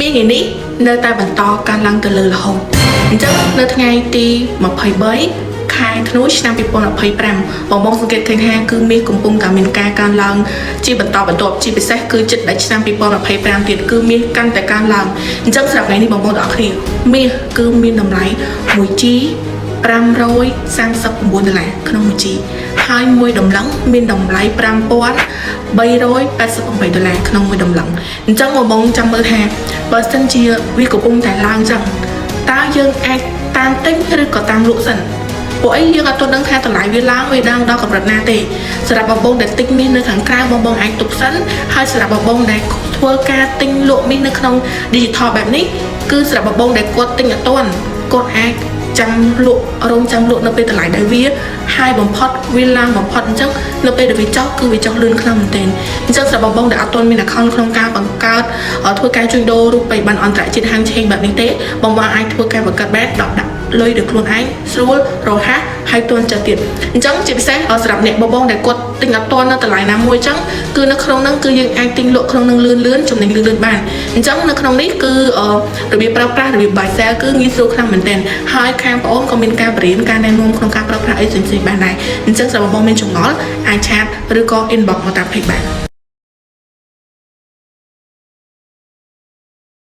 មាសថ្ងៃនេះនៅតែបន្តកើនឡើងទៅលើរហូតអញ្ចឹងនៅថ្ងៃទី23ខែធ្នូឆ្នាំ2025បងបងសង្កេតឃើញថាគឺមាសកំពុងតែមានការកើនឡើងជាបន្តបន្ទាប់ជាពិសេសគឺជិតដល់ឆ្នាំ2025ទៀតគឺមាសកាន់តែកើនឡើងអញ្ចឹងសម្រាប់ថ្ងៃនេះបងប្អូនទាំងអស់គ្នាមាសគឺមានតម្លៃ 1G 539ដុល្លារក្នុងមួយ G ហើយមួយតម្លឹងមានតម្លៃ5388ដុល្លារក្នុងមួយតម្លឹងអញ្ចឹងបងបងចាំមើលថាបើសិនជាវាកំពុងតែឡើងចឹងតើយើងអាចតាមទិញឬក៏តាមលក់សិនពួកអីយើងអត់ទាន់ដឹងថាតម្លៃវាឡើងវាឡើងដល់កម្រិតណាទេសម្រាប់បងបងដែលទិញមាសនៅខាងក្រៅបងបងអាចទុកសិនហើយសម្រាប់បងបងដែលធ្វើការទិញលក់មាសនៅក្នុង digital បែបនេះគឺសម្រាប់បងបងដែលគាត់ទិញអត់ទាន់គាត់អាចចាំលក់រងចាំលក់នៅពេលតម្លៃដែលវាហើយបំផុតវាឡើងបំផុតអញ្ចឹងនៅពេលដែលវាចុះគឺវាចុះលឿនខ្លាំងមែនទែនអញ្ចឹងសម្រាប់បងបងដែលអត់ទាន់មាន account ក្នុងការបង្កើតធ្វើការជួញដូររូបិយប័ណ្ណអន្តរជាតិហាងឆេងបែបនេះទេបងបងអាចធ្វើការបង្កើតបែបដកដាក់លុយដោយខ្លួនឯងស្រួលរហ័សហើយទាន់ចិត្តទៀតអញ្ចឹងជាពិសេសសម្រាប់អ្នកបងបងដែលគាត់ទិញអត់ទាន់នៅតម្លៃណាមួយអញ្ចឹងគឺនៅក្នុងហ្នឹងគឺយើងអាចទិញលក់ក្នុងហ្នឹងលឿនលឿនចំណេញលឿនលឿនបានអញ្ចឹងនៅក្នុងនេះគឺរបៀបប្រើប្រាស់របៀប buy sell គឺងាយស្រួលខ្លាំងមែនទែនហើយខាងបងអូនក៏មានការបរៀនការណែនាំក្នុងការប្រើប្រាស់អីផ្សេងៗបានដែរអញ្ចឹងសម្រាប់បងបងមានចម្ងល់អាច chat ឬក៏ inbox មកតាម page បាន។